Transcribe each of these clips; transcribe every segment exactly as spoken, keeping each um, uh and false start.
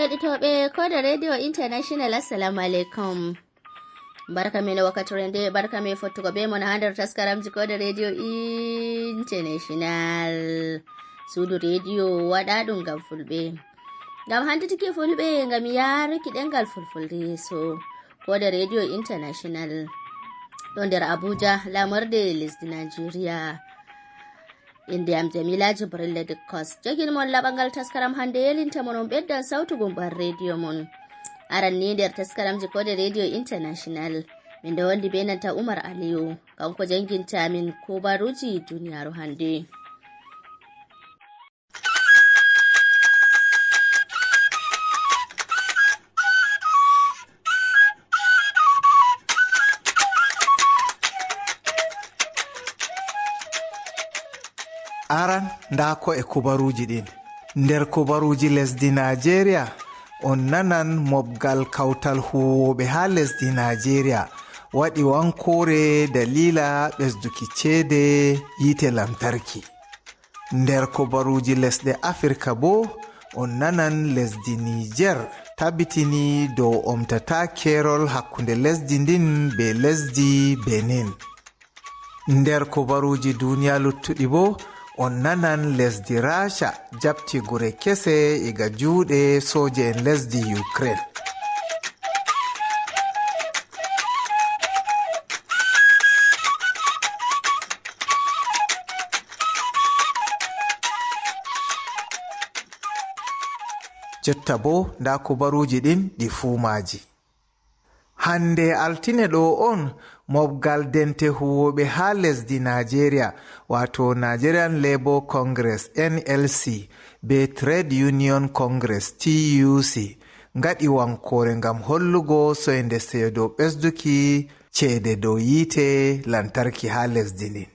Heɗitooɓe Koode Radio International, assalamu aleykum. Barka men wakkatire nde, barka men fottugo be mon haa nder taskaramji Koode Radio International. Suudu rediyo waɗaaɗum ngam Fulɓe. Ngam handitiki Fulɓe, ngam yaaruki ɗemngal Fulfulde yeeso. Koode Radio International ɗo nder Abuja, laamorde lesdi Najeriya. Innde am Jamila Jibril Ladikos. Jogin mon laɓangal taskaram hannde, yelinta mon on ɓeddan sawtu gumɓal rediyo mon. Aran ni nder taskaramji Koode Radio International, min ɗo wondi be nanta Umar Aliyu. Kanko janginta min kubaruuji duniyaaru hannde. Aran, ndaa ko e kubaruuji ɗin. Nder kubaruuji lesdi Najeriya, on nanan mobgal kawtal huwooɓe haa lesdi Najeriya waɗi wankoore daliila ɓesduki ceede yiite lantarki. Nder kubaruuji lesɗe Afirka boo, on nanan lesdi Niijeer tabitini dow omtataa keerol hakkunde lesdi ndin bee lesdi Benin. Nder kubaruuji duniya luttuɗi boo, on nanan lesdi Raasha jaɓti gure kese iga juuɗe sooje'en lesdi Ukraine. Jotta boo, ndaa kubaruuji ɗin ɗi fuu maaji. Hannde altine ɗo on, mobgal dente huwooɓe haa lesdi Najeriya, waato Nigerian Labour Congress, N L C, be Trade Union Congress, T U C, ngaɗi wankoore ngam hollugo soynde seyo dow ɓesduki ceede dow yiite lantarki haa lesdi ndin.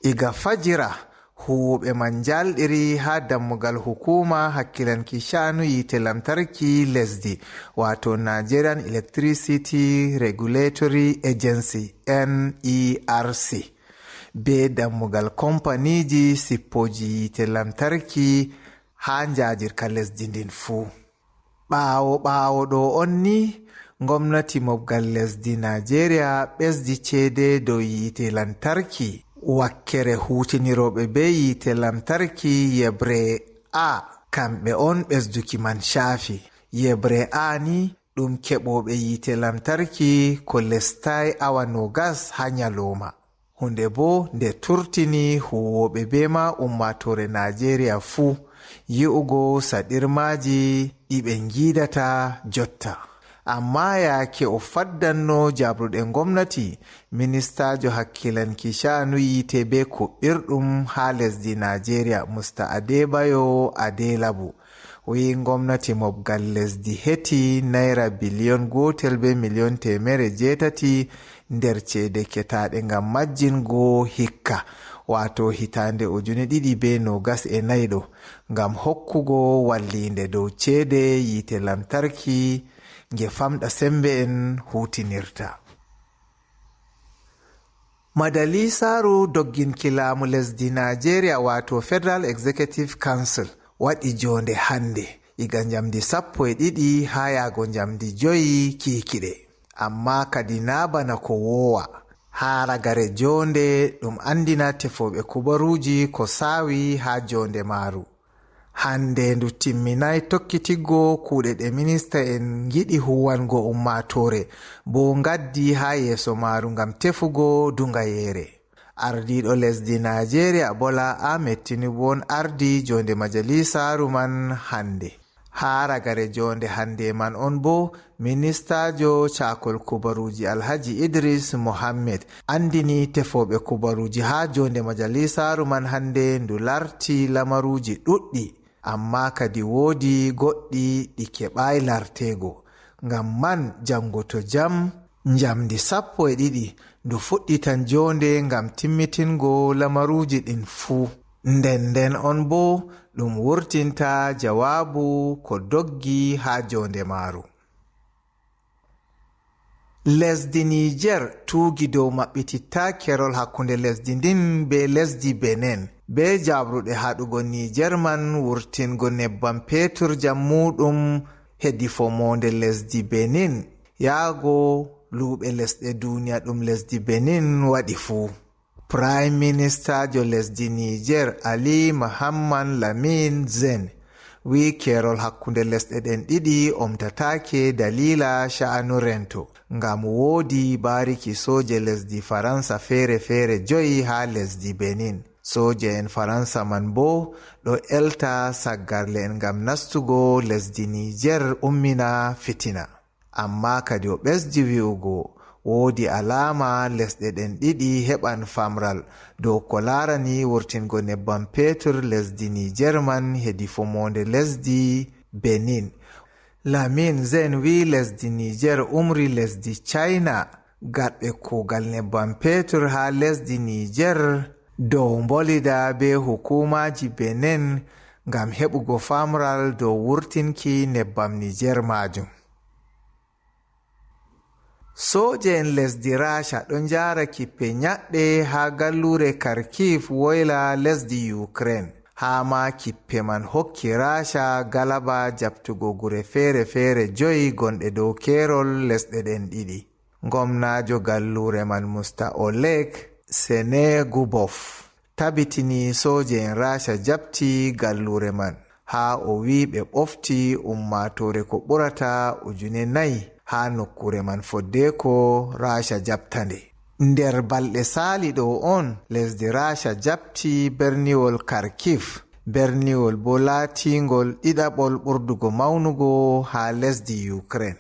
Iga fajira, huwooɓe man njaalɗiri haa dammugal hukuuma hakkilanki sha'anu yiite lantarki lesdi, waato Nigerian Electricity Regulatory Agency, N E R C, be dammugal kompaniiji sippooji yiite lantarki haa njaajirka lesdi ndin fuu. Ɓaawo ɓaawo ɗo on ni, ngomnati mobgal lesdi Najeriya ɓesdi ceede dow yiite lantarki. Wakkere huutinirooɓe be yiite lantarki yeɓre A, kamɓe on ɓesduki man shaafi. Yeɓre A ni ɗum keɓooɓe yiite lantarki ko lestaay awa noogas haa nyalooma. Huunde boo nde turtini huwooɓe bee ma ummaatoore Naajeeriya fuu, yi'ugo saɗirmaaji ɗi ɓe ngiidata jotta. Ammaa yaake o faddanno jaabruɗe ngomnati, ministaajo hakkilanki sha'anu yiite bee kuɓɓirɗum haa lesdi Naajeeriya, Musta Adebayo Adelabu, o wi'i ngomnati mobgal lesdi heti naira biliyon gootel be miliyon teemere jeetati nder ceede ketaaɗe ngam majjingo hikka, waato hitaande ujine ɗiɗi be noogas e nayi ɗo, ngam hokkugo walliinde dow ceede yiite lantarki nge famɗa semmbe en huutinirta. Madalisaaru dogginki laamu lesdi Naajeeriya, waato Federal Executive Council, waɗi joonde hannde, iga njamndi sappo e ɗiɗi haa yaago njamndi joyi kiikiɗe. Ammaa kadi naa bana ko woowa. Haa ragare joonde ɗum anndina tefooɓe kubaruuji ko saawi haa joonde maaru. Hannde ndu timminaay tokkitiggo kuuɗe ɗe minista en ngiɗi huwango ummaatoore, boo ngaddi haa yeeso maaru ngam tefugo duŋayeere. Ardiiɗo lesdi Naajeeriya, Bola Ahmed Tinubu, on ardi joonde majalisaaru man hannde. Haa ragare joonde hannde man on boo, ministaajo caakol kubaruuji Alhaji Idris Mohammed anndini tefooɓe kubaruuji haa joonde majalisaaru man hannde ndu larti lamaruuji ɗuɗɗi, ammaa kadi woodi goɗɗi ɗi keɓaay larteego. Ngam man, janngo to jam, njamndi sappo e ɗiɗi, ndu fuɗɗitan joonde ngam timmitingo lamaruuji ɗin fuu. Nden nden on boo, ɗum wurtinta jawaabu ko doggi haa joonde maaru. Lesdi Niijeer tuugi dow maɓɓititta kerol hakkunde lesdi ndin bee lesdi Benin, bee jaabruɗe haɗugo Niijeer man wurtingo nebbam peeturjam muuɗum hedi fomoonde lesdi Benin, yaago luuɓe lesɗe duniya ɗum lesdi Benin waɗi fuu. Prime Ministerjo lesdi Niger, Ali Mahamman Lamin Zen, wi'i keerol hakkunde lesɗe ɗen ɗiɗi omtataake daliila sha'anu rento, ngam woodi baariki sooje lesdi Faransa feere-feere joyi haa lesdi Benin. Sooje'en Faransa man boo ɗo elta saggarle'en ngam nastugo lesdi Niger ummina fitina. Ammaa kadi o ɓesdi wi'ugo, woodi alaama lesɗe ɗen ɗiɗi heɓan famral dow ko laarani wurtingo nebbam peetur lesdi Niger man hedi fomoonde lesdi Benin. Lamin Zen wi'i lesdi Niger umri lesdi China gaɗɓe kuugal nebbam peetur haa lesdi Niger dow mbolida bee hukuumaaji Benin ngam heɓugo famral dow wurtinki nebbam Niger maajum. Sooje'en lesdi Raasha ɗo njaara kippe nyaɗɗe haa galluure Kharkiv woyla lesdi Ukraine. Haa ma kippe man hokki Raasha galaba jaɓtugo gure feere-feere joyi gonɗe dow keerol lesɗe ɗen ɗiɗi. Ngomnaajo galluure man Musta Oleg Senegubov tabitini sooje'en Raasha jaɓti galluure man, haa o wi'i ɓe ɓofti ummaatoore ko ɓurata ujune nayi haa nokkuure man foddeeko Raasha jaɓta nde. Nder balɗe saali ɗo on, lesdi Raasha jaɓti berniwol Kharkiv, berniwol boo laatiingol ɗiɗaɓol ɓurdugo mawnugo haa lesdi Ukraine.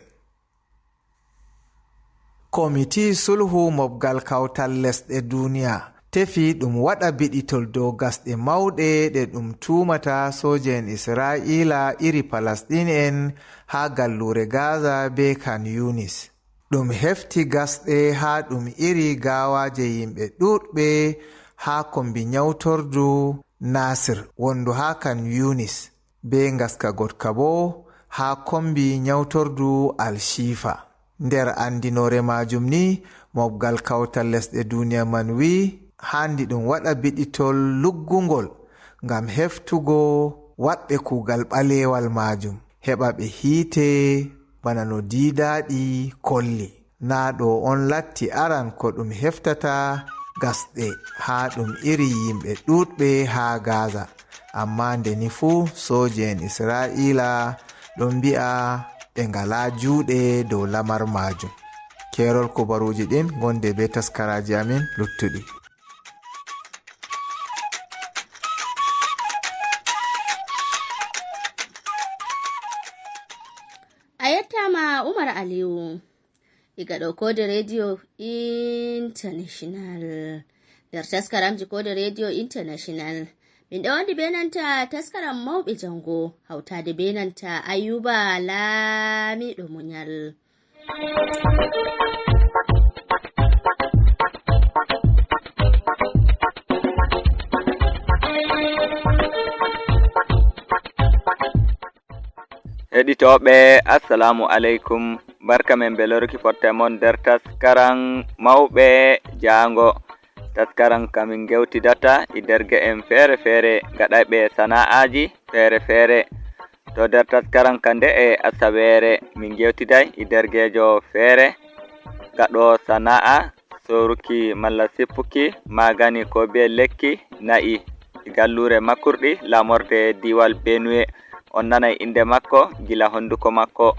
Komiti Sulhu Mobgal Kawtal Lesɗe Duniya tefi ɗum waɗa biɗitol dow gasɗe mawɗe ɗe ɗum tuumata sooje'en Isra'iila iri Palasɗin'en haa galluure Gaza bee Khan Yunis. Ɗum hefti gasɗe haa ɗum iri gaawaaje yimɓe ɗuuɗɓe haa kombi nyawtordu Nasir wondu haa Khan Yunis, bee ngaska goɗka boo haa kombi nyawtordu Al Shifa. Nder anndinoore maajum ni, Mobgal Kawtal Lesɗe Duniya man wi'i, haandi ɗum waɗa biɗitol luggungol ngam heftugo waɗɓe kuugal ɓaleewal maajum, heɓa ɓe hiite bana no diidaaɗi kolli. Naa ɗo on latti aran ko ɗum heftata gasɗe haa ɗum iri yimɓe ɗuuɗɓe haa Gaza. Ammaa nde ni fuu, sooje'en Isra'iila ɗon mbi'a ɓe ngalaa juuɗe dow lamar maajum. Keerol kubaruuji ɗin gonde bee taskaraaji amin luttuɗi. A yettaama Umar Aliyu. Iga ɗo Kode Radio International. Nder taskaramji Kode Radio International, min ɗo wondi be nanta taskaram mawɓe jango, hawtaade be nanta Ayuba Laamiɗo Munyal. Heɗitooɓe, assalaamu aleykum. Barka men beloruki fotte mon nder taskaram mawɓe jaango. Taskaram ka min ngewtidata e derge'en feere-feere gaɗayɓe sana'aaji feere-feere. To nder taskaram ka nde'e asaweere, min ngewtiday e dergeejo feere gaɗoowo sana'a sooruki malla sippuki maagani ko bee lekki na'i e galluure Makurdi, laamorde diiwal Benue. On nanay innde makko gila honduko makko.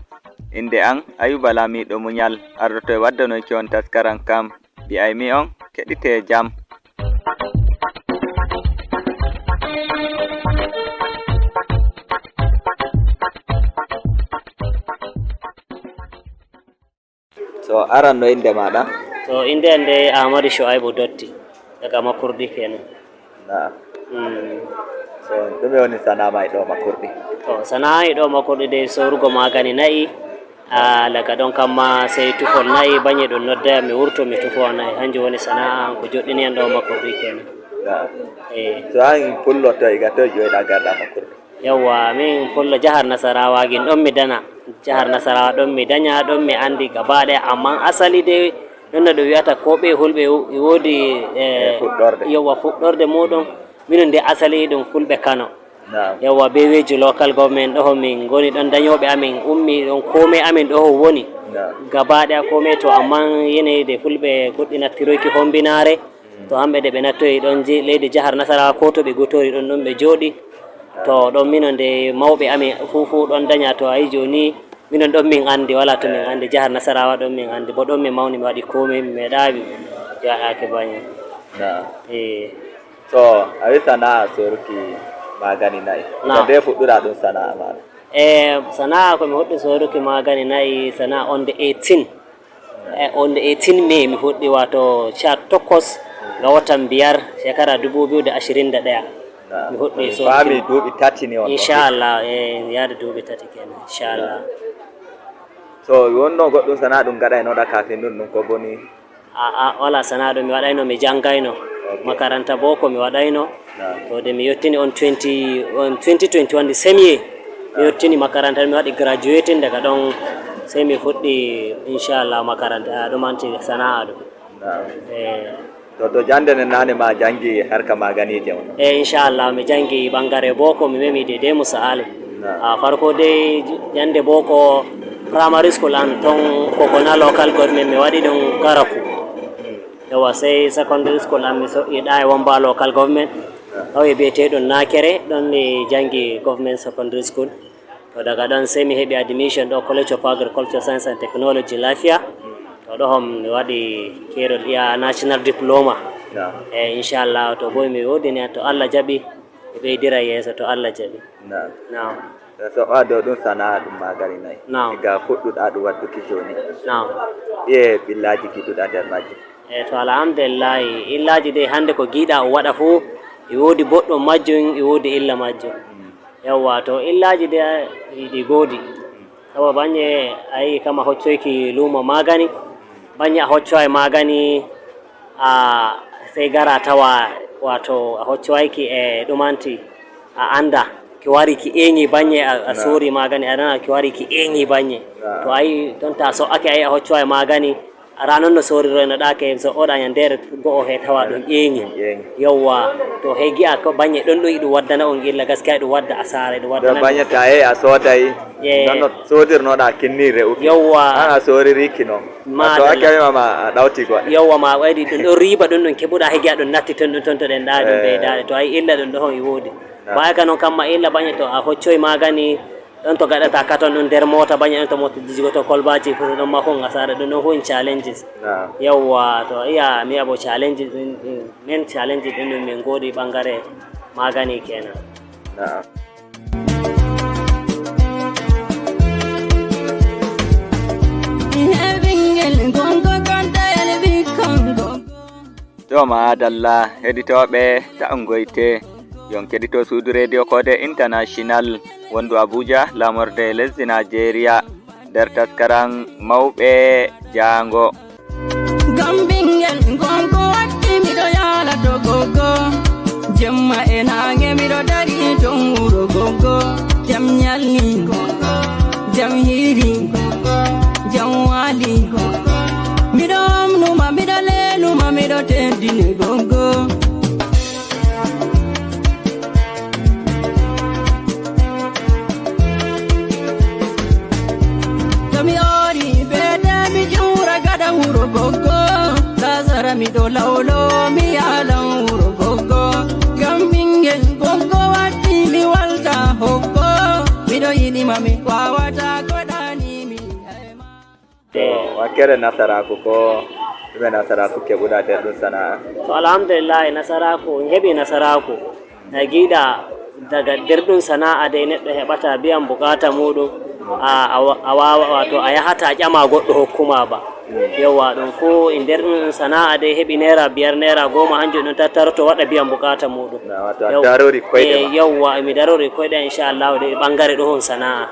Innde am Ayuba Laamiiɗo Munyal, ardoto e waddanoyki on taskaram kam. Mbi'aymi on keɗitee jam. So aran no innde maaɗa? To innde am de Aamadu Shu'aybu Dotti, daga Makurdi kenan. Na'am. Mm. So ɗume woni sana'a ma e ɗo Makurdi? To sana'a e ɗo Makurdi de soorugo maagani na'i, a, daga ɗon kam ma sey tufol na'i, banye ɗum nodda mi wurto mi tufo na'i, hanjum woni sana'a am ko joɗɗini am ɗo Makurdi kenan. Na'am. Eh. So an pullo to iga to joɗa garɗa Makurdi? Yawwa, min pullo jahar Nasarawa gin ɗon mi dana. Jahar Nasarawa ɗon mi danya, ɗon mi andi gaba ɗaya, amma asali de ɗon no ɗum wi'ata ko ɓe hulɓe wo-, woodi, eh, eh, fuɗɗorde. Yawwa, fuɗɗorde muɗum. Minin de asali ɗum fulɓe Kano. Yawwa, beweji local government ɗo min ngoni ɗon, dañooɓe amin ummi ɗon, komai amin ɗo woni. Gaba ɗaya komai to, amma yanayi de fulɓe goɗɗi nattiroyki hombinaare. To hamɓe de ɓe nattoyi ɗon je-, leydi jahar Nasarawa, ko to ɓe gotori ɗon, ɗon ɓe jooɗi. To ɗon minon de mawɓe amin fuu fuu ɗon daña, to a yi jooni minon ɗon min andi, wala to min andi, jahar Nasarawa ɗon min andi, bo ɗon min mawni, mi waɗi komai, mi meeɗayi mi yaɗaaki bañi. Na'am. Eh. To a wi sana'a soruki magani na'i. Na'am. Ko nde fuɗɗuɗa ɗum sana'a maɗa? Eh, sana'a ko mi fuɗɗi soruki magani na'i, sana'a on the eighteen. Eh, on the eighteen May mi fuɗɗi, wato sha takwas ga watan biyar, shekara dubu biyu da ashirin da ɗaya. Na'am. Mi fuɗɗi soruki. Faami duuɓi tati ni on ɗon. Inshallah, eh, yaada duuɓi tati kenan, inshallah. So wonno goɗɗum sana'a ɗum gaɗaynoɗa kafin ɗum, ɗum ko boni? A'a, wala sana'a ɗum mi waɗayno, mi jangayno. Ok. Makaranta boko mi waɗayno. Na'am. To de mi yottini on twenty, on twenty twenty-one de semiye. Mi yottini makaranta, mi waɗi graduating daga ɗon, sai mi fuɗɗi, inshallah, makaranta, a ɗum anti sana'a ɗum. Na'am. Eh. To, to jande nden nane ma jangi harka maganije on? Eh, inshallah, mi jangi ɓangare boko, mi memi de, de Musa Ali. Na'am. A farko dai jande boko, primary school an ton Kokona local government mi waɗi ɗum Garaku. Yawa, sai secondary school an mi so'i ɗa e Wamba local government. Na'am. Kauye biyeteɗum Nakere, ɗon mi jangi government secondary school. To daga ɗon sai mi heɓi admission ɗo College of Agriculture Science and Technology Lafiya. To ɗo hon mi waɗi keerol iya National Diploma. Na'am. Eh, inshallah, to boy mi woodi ni, to Allah jaɓi, mi ɓeydira yeeso to Allah jaɓi. Na'am. Na'am. Eh, so ɓa dow ɗum sana'a ɗum magani na'i. Na'am. Diga fuɗɗuɗa ɗum wadduki jooni. Na'am. Ɗiye ɓillaaji giɗuɗa nder majji? Eh, to alhamdulillahi, illaaji dai hande ko giɗa o waɗa fuu, e woodi boɗɗum majjum, e woodi illa majjum. Mm. Yawwa, to illaaji de ɗi goodi. Sabu baŋŋe a yi'i kam a hoccoyki luumo magani, baŋŋe a hoccoy magani, a sey gara tawa, wato a hoccoyki e ɗumanti, a anda ki wari ki eŋi baŋŋe a, a sori magani, a nana ki wari ki eŋi baŋŋe. To a yi'i ton ta so'ake a yi'i a hoccoy magani, a ra non no soriroynoɗaake, so oɗa ñandere go'o he tawa ɗum ƴeeŋi. Ƴeeŋi. Yawwa, to he gi'a ko baŋŋe ɗon ɗum iɗum waddana on illa, gaskiya ɗum wadda asaara, ɗum waddana. Baŋŋe ta e a sooday, non no sodirnoɗa kinni re'uki. Yawwa. An a soririki non. Ma to ake ma, ma a ɗawti goɗɗo. Yawwa, ma waydi ɗum ɗon riba ɗum ɗum keɓuɗa he gi'a ɗum natti ton ɗum ton to ɗen ɗa ɗum ɓeydaɗe. To a yi'i illa ɗum ɗo hon e woodi. Baya ka non kamma illa baŋŋe to a hoccoy magani, ɗon to gaɗata katon ɗum nder mota, baŋŋe ɗon to mota jijigoto kolbaji, ɗon ma kon asara, ɗum ɗon hun challenges. Na'am. Yawwa, to iya mi abo challenges ɗin, ɗin, min challenges ɗin ɗum min godi ɓangare magani kenan. Na'am. He ɓingel gongo kanta el ɓikkon gongo. To, maadalla, heɗitooɓe, ta' on ngoyte. Yo on keɗito suudu Reediyo Koode International, wondu Abuja, laamorde lesdi Naajeeriya, nder taskaram Mawɓe Jaango. Ngam ɓinngel ngon ko watti miɗo yaala to gogo. Jemma e naange miɗo dari ton wuro gogo. Jam ñalli, jam hiiri, jam waali. Miɗo omnuma, miɗo leenuma, miɗo teddini gogo. To mi ori beete mi juura gada wuro gogo. Lazara miɗo lawlo mi yalan wuro gogo. Ngam ɓinngel gogo watti mi walta hoggo. Miɗo yiɗima mi wawata ko ɗanimi. To, wakkere nasaraaku, ko ɗume nasaraaku keɓuɗa nder ɗum sana'a? To, alhamdulillahi, nasaraaku, mi heɓi nasaraaku. E giɗa daga nder ɗum sana'a de neɗɗo heɓata biyan bukaata muɗum. A, a wa-, a wawa, wato a yahata ƴama goɗɗo hokkuma ba. Yawwa, ɗum fu e nder ɗum sana'a de heɓi naira biyar, naira goma, hanjum ɗum tattaroto waɗa biyan bukaata muɗum. Na, wato a darori koyɗe ma. Yawwa, mi darori koyɗe, inshallah, de ɓangare ɗo hon sana'a.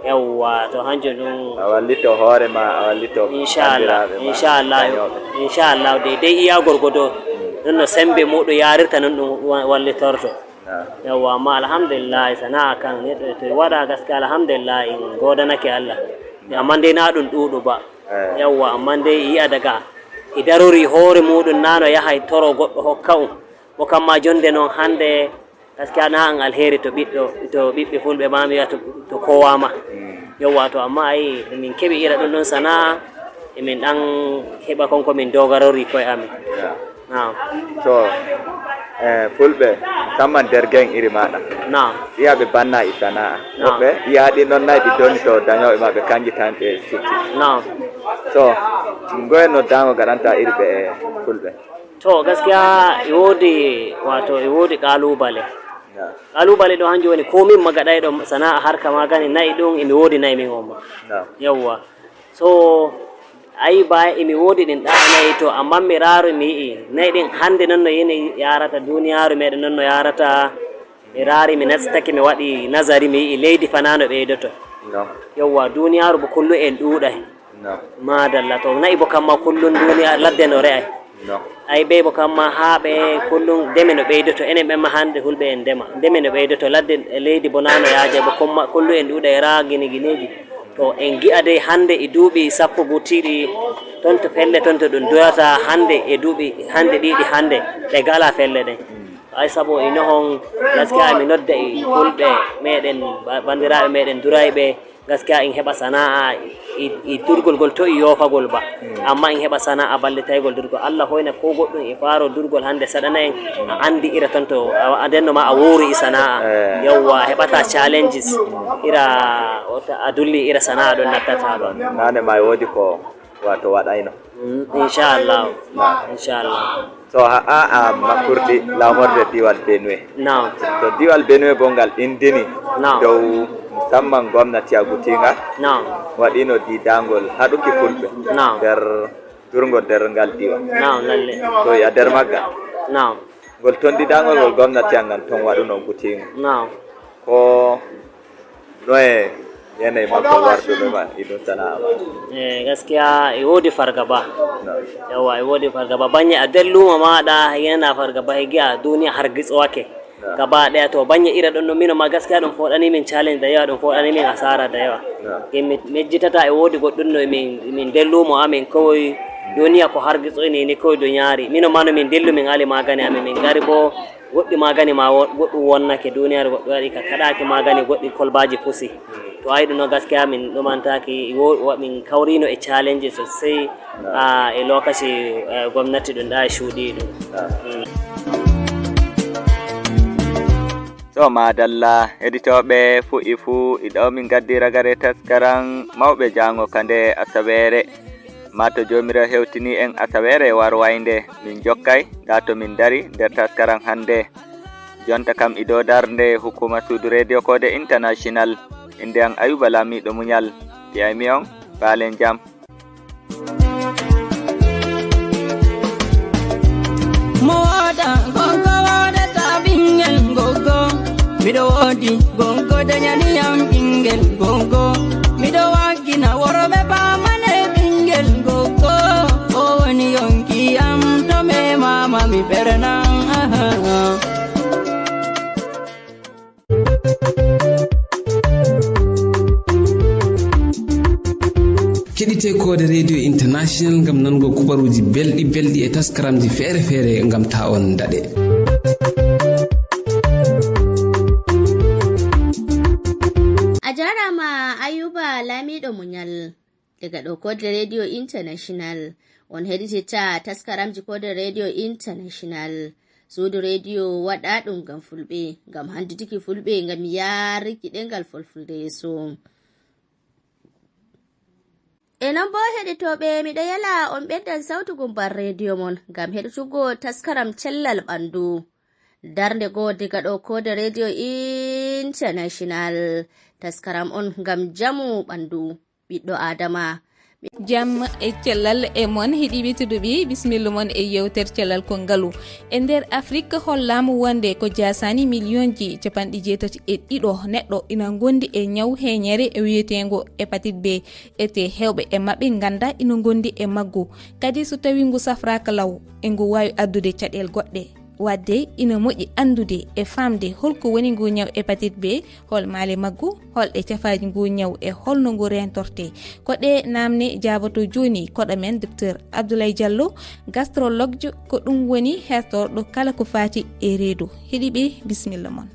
Yawwa, to hanjum ɗum. A wallito hoore ma, a wallito. Inshallah, bandiraɓe ma, inshallah, dañoɓe. Inshallah, de, de iya gorgodo. Ɗum no sembe muɗum yarirta non ɗum wa-, wallitorto. Yawwa, amma alhamdulillah, sana'a kan neɗɗo to waɗa gaskiya alhamdulillah, en godanake Allah. Amma dai na ɗum ɗuɗu ba. Yawwa, amma dai yi'a daga e darori hoore muɗum na no yahay toro goɗɗo hokka um. Bo kamma jonde non hande Gaskiya na an alheri to ɓiɗɗo, to ɓiɓɓe fulɓe ma mi wiya to, to kowa ma. Yawwa, to amma ayi min keɓi ira ɗum ɗon sana'a, e min ɗan heɓa kon ko min dogarori koye amin. Naam. To, eh, fulɓe, musamman dergen iri maɗa. Naam. Iya ɓe banna e sana'a. Naam. Woɓɓe iya ɗi non nayi ɗi doni to dañoɓe maɓɓe kanji tan ɓe sitti. Naam. To, ngoye noddango gaɗanta iri ɓe fulɓe. To, gaskiya e woodi, wato e woodi kalubale. Naam. Kalubale ɗo hanjum woni ko min ma gaɗayɗo sana'a harka magani nayi ɗum, emi woodi nayi min on ma. Naam. Yawwa. So, ayi ba emi woodi ɗin ɗa nayi to, amma mi raari mi yi'i nayi ɗin hande non no yini yarata, duniyaaru meɗen non no yarata. Mi raari mi nastake mi waɗi nazari mi yi'i leydi fana no ɓeydoto. Naam. Yawwa, duniyaaru bo kullu en ɗuuɗay. Naam. Madalla, to nayi bo kamma kullun duniya ladde no re'ay. Naam. Ay ɓe bo kamma haa ɓe kullun deme no ɓeydoto. Enen ɓen ma hande hulɓe en dema. Deme no ɓeydoto. Ladde e leydi bo na no yaaje bo kumma kullu en ɗuuɗay raa gine gineeji. To en gi'a dey hande e duuɓi sappo guttiiɗi ton to felle ton to ɗum durata hande e duuɓi hande ɗiɗi hande ɗe gala felle ɗen. Ay sabo e nohon gaskiya mi nodda e hulɓe meɗen ba-, bandiraaɓe meɗen durayɓe. Gaskiya in heɓa sana'a e, e durgol gol to e yoofagol ba. Amma in heɓa sana'a ballitaygol durgol. Allah hoyna ko goɗɗum e faaro durgol hande saɗana en a andi ira ton to a, a denno ma a wowri e sana'a. Eh. Yawwa, a heɓata challenges ira wota a dulli ira sana'a ɗon nattata ɗon. Nane ma e woodi ko wato waɗayno. Mm, inchallah. Naam. Inchallah. To a, a, a makkurɗi lamorde diwal Benue. Naam. To diwal Benue bo ngal indini. Naam. Dow musamman gomnati a gutinga. Naam. Waɗino didangol haɗuki fulɓe. Naam. Nder durngol nder ngal diwal. Naam, lalle. To a nder maggal. Naam. Ngol ton didangol ngol gomnati an ngal ton waɗuno gutinga. Naam. Ko noye yanayi makko warduɓe ma e ɗum sana'a ma? Eh, gaskiya e woodi fargaba. Naam. Yawwa, e woodi fargaba. Banye a nder luumo maɗa, yana fargaba, e gi'a duniya hargitsoake. Naam. Gaba ɗaya to banye ira ɗon no mino ma gaskiya ɗum foɗani min challenge da yawa, ɗum foɗani min asara da yawa. Naam. Min mejjitata e woodi goɗɗum no min, min nder luumo amin koy duniya ko hargitsoyni ni koy duniyari. Mino ma no min dillu min ali magani amin, min gari bo goɗɗi magani ma wo-, goɗɗum wonnake duniyaaru, goɗɗum waɗi ka kaɗaaki magani, goɗɗi kolbaaji pusi. To a yiɗi no gaskiya min ɗumantaaki, wo-, wo-, min kawrino e challenge sosai, ah, e lokaci, eh, gomnati ɗum ɗa e cuuɗi ɗum. Mm. To madalla, heɗitooɓe fuɗi fuu, iɗo min gaddi ragare taskaran mawɓe jaango ka nde asaweere. Ma to Joomiraawo hewtini en asaweere warwaynde, min jokkay gaa to min dari nder taskaram hannde. Jonta kam iɗo darnde hukuma suudu Radio Kode International. Innde am Ayuba Laamiiɗo Muñal. Piyaymi on, baalen jam. Mo wooda gongo woodata ɓinngel goggo. Miɗo woodi gongo dañani yam ɓinngel goggo. Miɗo waggina worɓe paamane ɓinngel goggo. O woni yonki am to memaama mi ɓernan. Keɗite Koode Radio International ngam nango kubaruuji belɗi belɗi e taskaramji feere feere ngam ta on daɗe. A jarama Ayuba Lamiɗo Muñal. Daga ɗo Kode Radio International, on heɗititta taskaramji Kode Radio International. Suudu rediyo waɗa ɗum ngam fulɓe, ngam hannditiki fulɓe, ngam yaariki ɗemngal fulfulde yeeso. E non boo heɗitooɓe, miɗo yela on ɓeddan sawtu gumban rediyo mon ngam heɗitugo taskaram cellal ɓanndu. Darnde goo diga ɗo Kode Radio International, taskaram on ngam njamu ɓanndu ɓiɗɗo Aadama. Jam e cellal e mon heɗiiɓe tedduɓe, bisimilla mon e yewtere cellal ko ngalu. E nder Afrik hollaama wonde ko jaasaani miliyonji capanɗe jeetati e ɗiɗo neɗɗo ina ngondi e ñaw heeñere wiyeteengo hépatite B. Ete heewɓe e maɓɓe ngannda ina ngondi e maggu. Kadi so tawii ngu safraaka law, e ngu waawi addude caɗeele goɗɗe. Waɗde ina moƴƴi anndude e faamde holko woni ngu ñaw hépatite B, hol maale maggu, holɗe cafaaji ngu ñaw e holno ngu reentortee. Ko ɗee naamne jaaboto jooni koɗo men Docteur Abdoulaye Diallo, gastrologue, ko ɗum woni hertorɗo kala ko faati e reedu. Heɗiiɓe, bisimilla mon.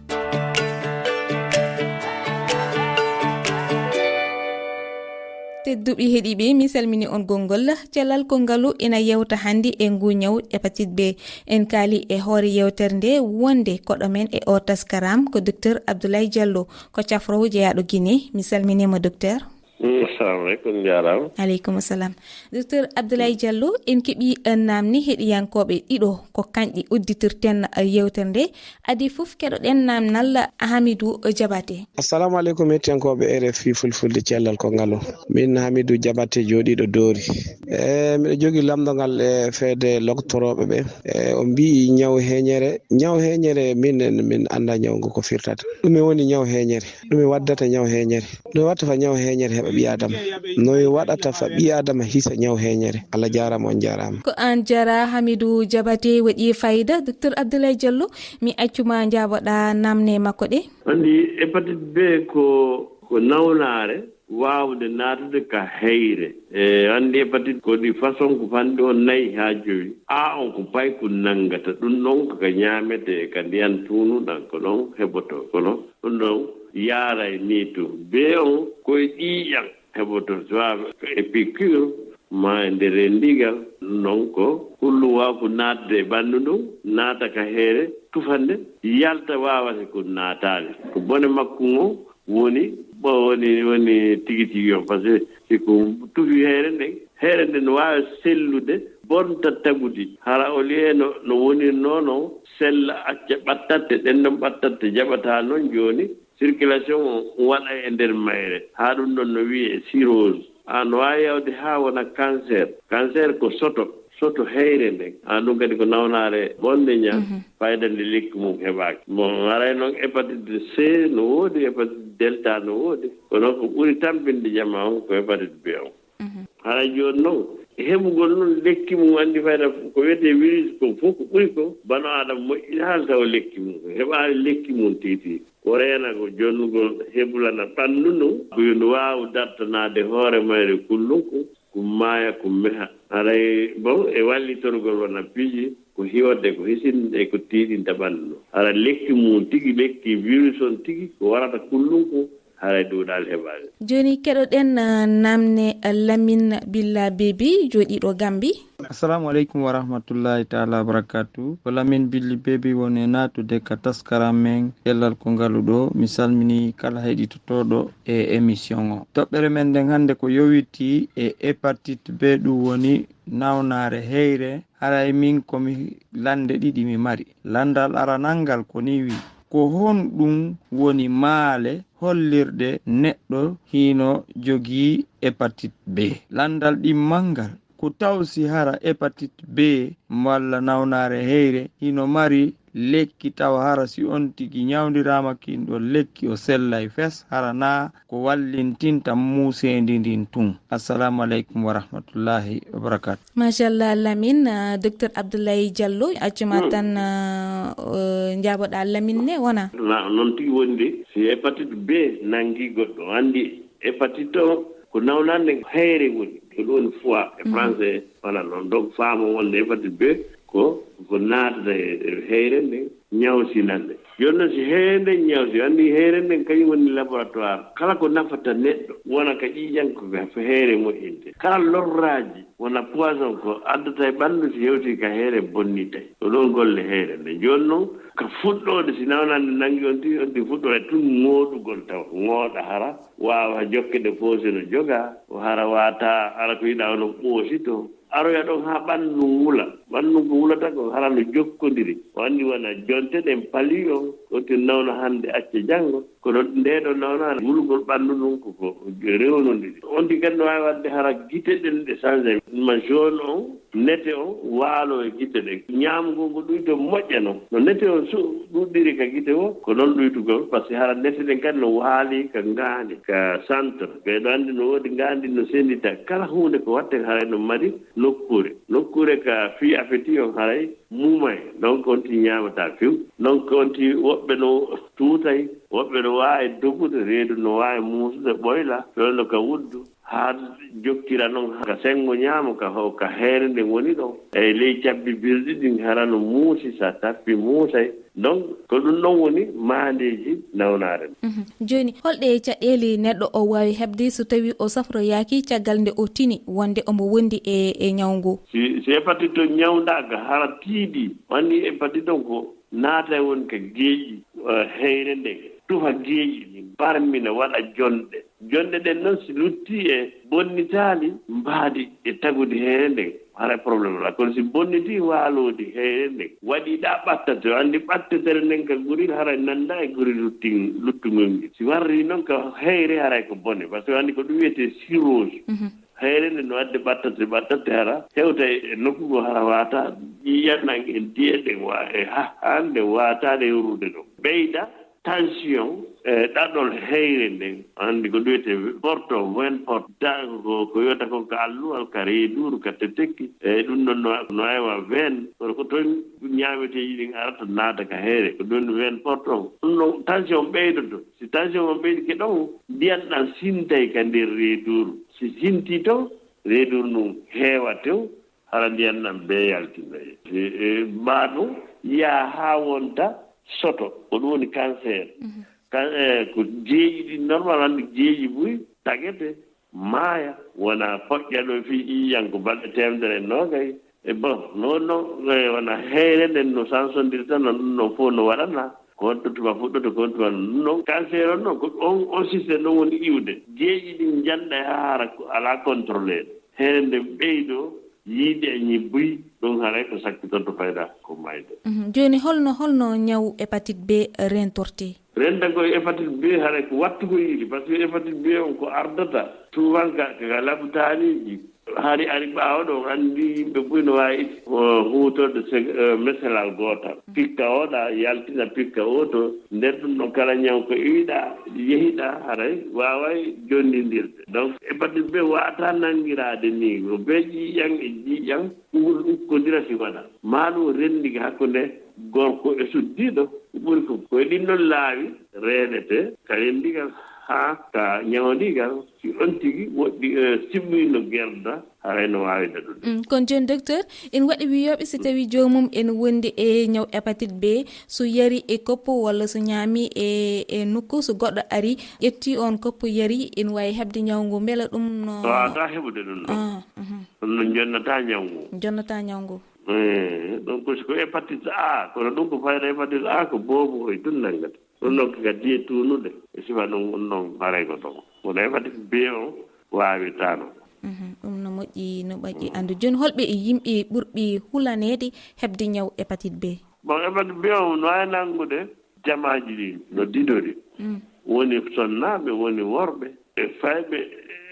Tedduɓe heɗiiɓe, mi salmini on konngol. Cellal ko ngalu ina yewta hannde e ngu ñaw hépatite B. En kaali e hoore yewtere nde wonde koɗo men e o taskaram ko Docteur Abdoulaye Diallo, ko cafroowo jeyaaɗo Guinée. Mi salminiima, Docteur. Mm, assalamu aleykum, njaaraama. Aleykum salam. Docteur Abdoulaye Diallo, en keɓii, eh, naamne heɗiyankooɓe ɗiɗo, ko kanƴe udditirten, eh, yewtere nde. Adii fof, keɗoɗen naamnal Hamidou Diabaté. Assalamu aleykum, hettiyankooɓe R F I Fulfulde, cellal ko ngalu. Min Hamidou Diabaté, jooɗiiɗo Doori. E, miɗo jogii lamndongal e feede loktorooɓe ɓe. E, o mbiyi ñaw heeñere. Ñaw heeñere, min, min anndaa ñaw ngu ko firtata. Ɗume woni ñaw heeñere? Ɗume waddata ñaw heeñere? No watta fa ñaw heeñere heɓa ɓii Aadama? No waɗata fa ɓii Aadama hisa ñaw heeñere? Allah jaaraama, on jaaraama. Ko aan jaara, Hamidou Diabaté, waɗi fayida. Docteur Abdoulaye Diallo, mi accu ma njaaboɗaa naamne makko ɗe. Anndi hépatite B ko, ko nawnaare waawde naatude ka heyre. E, anndi hépatite ko ɗi façon ko fanɗi on nayi haa jowi. A on ko paykun nanngata. Ɗum ɗon ko ka ñaametee, ka ndiyan tuunuɗan, ko ɗon heɓotoo. Kono ɗum ɗon yaaray nii tun. B on ko e ƴiiƴan heɓotoo, soit e piqûre, maa e nder renndiigal. Ɗum ɗon ko kullu waawa ko naatde e ɓanndu ndun, naata ka heyre, tufa nde, yalta, waawata ko naataali. Ko bone makko ngon woni, ɓo woni, woni tigi tigi on. Parce que si ko tufi heyre nden, heyre nden no waawi sellude, bonta tagudi. Hara au lieu no, no wonirnoo non, sella, acca ɓattatte, ɗen ɗon ɓattatte jaɓataa non jooni. Circulation o waɗa e nder mayre. Haa ɗum ɗon no wi'ee cirrhose. A no waawi yawde haa wona cancer. Cancer ko soto, soto heyre nden. A ɗum kadi ko nawnaare bonde ñan, Mhm. fayda nde lekki mum heɓaaki. Bon, haray noon hépatite C no woodi, hépatite delta no woodi. Kono ko ɓuri tampinde jamaa on ko hépatite B on. Mhm. Haray jooni noon, heɓugol noon lekki mum anndi fayda ko wiyetee virus ko fof ko ɓuri ko bano Aadama moƴƴi haalta o lekki mum. Heɓaali lekki mum tigi tigi. Ko reena ko jonnugol heblana ɓanndu ndun, ko yo ndu waawu dartanaade hoore mayre kullunku, ko maaya, ko meha. Haray, bon, e wallitorgol wona piiji, ko hiworde, ko hisinde, ko tiiɗinta ɓanndu ndun. Hara lekki mum tigi, lekki virus on tigi, ko warata kullunku, haray duuɗaali heɓaali. Jooni keɗoɗen, ah, naamne, ah, Lamine Billa Bebi, jooɗiiɗo Gambi. Assalamu aleykum wa rahmatullahi taala wa barakatuh. Ko Lamin Billi Bebi woni e naatude ka taskaram men Cellal ko Ngalu ɗo. Mi salmini kala heɗitotooɗo e émission o. Toɓɓere men nden hannde ko yowitii e hépatite B, ɗum woni nawnaare heyre. Haray min ko mi lannde ɗiɗi mi mari. Lanndal aranal ngal ko ni wi: ko honɗum woni maale hollirɗe neɗɗo hino jogii hépatite B? Lanndal ɗimmal ngal: ko taw si hara hépatite B walla nawnaare heyre hino mari lekki, tawa hara si on tigi ñawndiraama kin ɗon lekki o sellay fes, hara naa ko wallintinta muuseendi ndin tun? Assalamu aleykum wa rahmatullahi wa barakatuh. Machallah, Lamine, ah, Docteur Abdoulaye Diallo, accuma Hmm. tan, ah, o, njaaboɗaa Lamine ne, wona? Na, noon tigi woni de, si hépatite B nangi goɗɗo, anndi hépatite o ko nawnande heyre woni, ko ɗum woni foie e Mhm. français, wala noon. Donc, faamo wonde hépatite B ko, ko naatata e, e heyre nden, ñawsinande. Jooni noon, si heyre nden ñawsi, anndi heyre nden kañum woni laboratoire. Kala ko nafata neɗɗo, wona ka ƴiiƴan ko ka heyre moƴƴinte. Kala lorraaji, wona poison ko addata e ɓanndu, si hewti ka heyre, bonnitay. Ko ɗon golle heyre nden. Jooni noon, ka fuɗɗoode, si nawnande nangi on tigi, on tigi fuɗɗoray tun ŋooɗugol tawa. Ŋooɗa hara, waawa jokke ɗe fof si no joga, o hara waata, ara ko yiɗa ono ɓoosito. Aroya ɗon haa ɓanndu wula. Ɓanndu ko wulata ko hara no jokkondiri. O anndi wona jonte ɗen pali on, o tin nawna hannde acca janngo. Kono ndee ɗoo nawnaare, wulugol ɓanndu ndun ko, ko rewnondiri. On tigi kadi no waawi waɗde hara gite ɗen ɗe changé. Ma jaune on, nete on, waalo e gite ɗen. Ñaamgol ngol ɗuyto moƴƴa non. No nete on su-, ɗuɗɗiri ka gite o, ko non ɗuytugol, parce que hara nete ɗen kadi no waali ka ngaandi, ka centre. Ɓee ɗoo anndi no woodi ngaandi no sendita. Kala huunde ko waɗten haray no mari nokkuure. Nokkuure ka fii affetti on haray Mumay, donc on ti ñaamataa few. Donc on ti woɓɓe no tuutay, woɓɓe no waawi dogude, reedu no waawi muusude ɓoyla, fewndo ka wuddu, haa jokkira noon ka senngo ñaamo, ka ho-, ka heere nden woni ɗon. E ley cabbi birɗi ɗin hara no muusi, sa tappi muusay. Donc, ko ɗum ɗon woni maandeeji nawnaare. Mhm. Jooni, holɗe caɗeele neɗɗo o waawi heɓde so tawii o safroyaaki caggal nde o tini wonde omo wondi e, e ñaw ngu? Si, si hepatite o ñawndaaka hara tiiɗi, o anndi hepatite on ko naata e won ka geeƴi, eh, heyre nden, tufa geeƴi ɗin, barmina, waɗa jonɗe. Jonɗe ɗen noon si lutti e bonnitaali mbaadi e tagudi heyre nden, haray problème alaa. Kono si bonnitii waaloodi heyre nden, waɗi ɗaa ɓattate, o anndi ɓattetere nden ka guri, haray nannda e guri luttin-, luttungol ngel. Si warri noon ka heyre, haray ko bone, parce que o anndi ko ɗum wiyetee cirrhose. Mhm. Heyre nden no adde ɓattate, ɓattate hara hewta e nokku goo, hara waata ƴiiƴan ɗan e diye ɗen wa-, e ha-, hande waataade e ruude ɗon. Ɓeyda tension, e ɗaɗol heyre nden, anndi ko ɗum wiyetee porto, veine porto, da-, ko, ko yota kon ka alluwal, ka reeduuru, ka tetekki, e ɗum ɗon no, no aywa veine, kono ko toon ñaameteeji ɗin arata naata ka heyre, ko ɗum veine porto on. Ɗum ɗon tension ɓeydoto. Si tension on ɓeydike ɗon, ndiyan ɗan sintay ka nder reeduuru. Si sintii ton, reeduuru ndun heewa tew, hara ndiyan ɗan bee yaltinoye. E, e, maa ɗum yaa haa wonta soto, ko ɗum woni cancer. Mhm. Kan-, e, ko jeeyi ɗin normal, anndi jeeyi buy tagete, maaya, wona poƴƴa ɗo fii ƴiiƴan ko balɗe teemedere e noogay. E bon, no, no, e, wona heyre nden no sansondirta, no ɗum ɗon fof no waɗana. Ko on tuma fuɗɗoto, ko on tuma ɗum ɗon. Cancer on ɗon, ko on, on système ɗon woni iwde. Jeeyi ɗin njannda e haa hara ko alaa contrôlé. Heyre nden ɓeydo, yiide e ñibbuy, ɗum haray ko sakkitorto fayda ko mayde. Mhm. Jooni, holno, holno ñaw hépatite B rentortee? Rentagol hépatite B haray ko wattu ko yiɗi, parce que hépatite B on ko ardata souvent ka, ka labutaaniiji. Hari ari ɓaawo ɗo, on anndi yimɓe buy no waawi, o, huutorde seg-, eh, meselal gootal. Pikka o ɗa yaltina pikka o to, nder ɗum ɗon kala ñaw ko iwiɗa, yehiɗa, haray waaway jonndindirde. Donc, hépatite B waata nanngiraade ni, ko bee ƴiiƴan e ƴiiƴan, ɗum ukkodira si waɗa. Maa ɗum renndike hakkunde gorko e suddiiɗo, ko ɓuri fof. Ko e ɗin ɗon laawi reenetee ka renndigal haa ka ñawndigal, si on tigi woɗɗi, eh, simmino gerda, haray no waawi daɗude. Mm, kono jooni, docteur, ene waɗi wiyooɓe so tawii joomum ene wondi e ñaw hépatite B, so yari e koppo walla so ñaami e, e nokku, so goɗɗo ari, ƴetti on koppo yari, ene waawi heɓde ñaw ngu. Mbela ɗum no? Waawataa heɓude ɗum ɗon. Ah, mhm. Ɗum no jonnataa ñaw ngu. Jonnataa ñaw ngu. Eh, ɗum ko, ko hépatite A, kono ɗum ko fayda hépatite A ko boobo hoy tun nanngata. Ɗum ɗon ko ka diye tuunuɗe. E sifa ɗum, ɗum ɗon haray ko ɗon. Kono hépatite B on waawirtaano. Mhm, ɗum no moƴƴi, no moƴƴi anndu. Jooni, holɓe e yimɓe ɓurɓe hulaneede heɓde ñaw hépatite B? Bon, hépatite B on no waawi nanngude jamaaji ɗi no didori. Mm. Woni sonnaaɓe, woni worɓe, e fayɓe,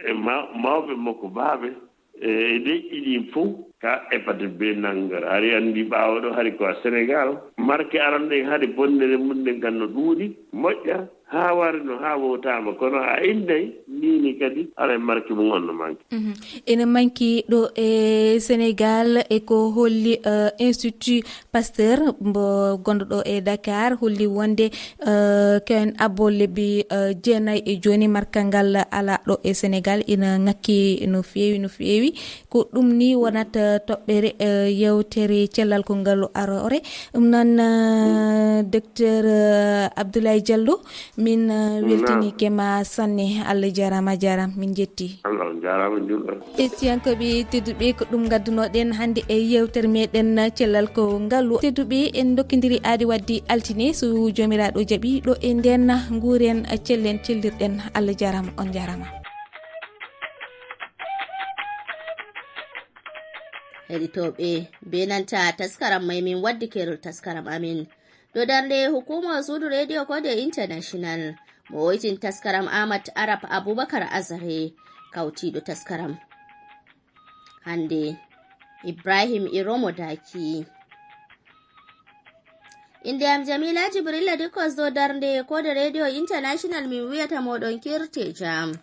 e ma-, mawɓe mokobaaɓe, e leƴƴi ɗin fof ka hépatite B nanngata. Hari anndi ɓaawo ɗo, hari ko a Sénégal, marque aran ɗen hari bonnere mum ɗen kan no ɗuuɗi, moƴƴa, haa wari no haa wowtaama, kono a innday, ni ni kadi, haray marque mum on no manque. Mhm. Ene manque ɗo e Sénégal, e ko holli, eh, Institut Pasteur mbo gonɗo ɗo e Dakar holli wonde, eh, ken abbo lebbi, eh, jeenayi e jooni marque ngal alaa ɗo e Sénégal, ina ŋakki no feewi, no feewi. Ko ɗum ni wonata toɓɓere, eh, yewtere cellal ko ngal aroore. Ɗum noon, eh, docteur, eh, Abdoulaye Diallo, min, eh, weltiniike ma sanne. Allah jaaraama, a jaaraama, min njetti. Allah on jaaraama, njuurɗon. Hettiyankooɓe tedduɓe, ko ɗum ngaddunoɗen hannde e yewtere meɗen cellal ko ngalu. Tedduɓe, en dokkidiri aadi waddi altine, so Joomiraaɗo jaɓi, ɗo e nden nguuren cellen cellirɗen. Allah jaaraama, on jaaraama. Heɗitooɓe, be nanta taskaram may min waddi keerol taskaram amin. Ɗo darnde hukuuma suudu Radio Kode International, mo woytin taskaram Amat Arab Abubakar Azare, kawtiiɗo taskaram. Hannde, Ibrahim Iromo Daki. Innde am Jamila Jibrilla Dikkos, ɗo darnde Kode Radio International, min wiyata moɗon kirte jam.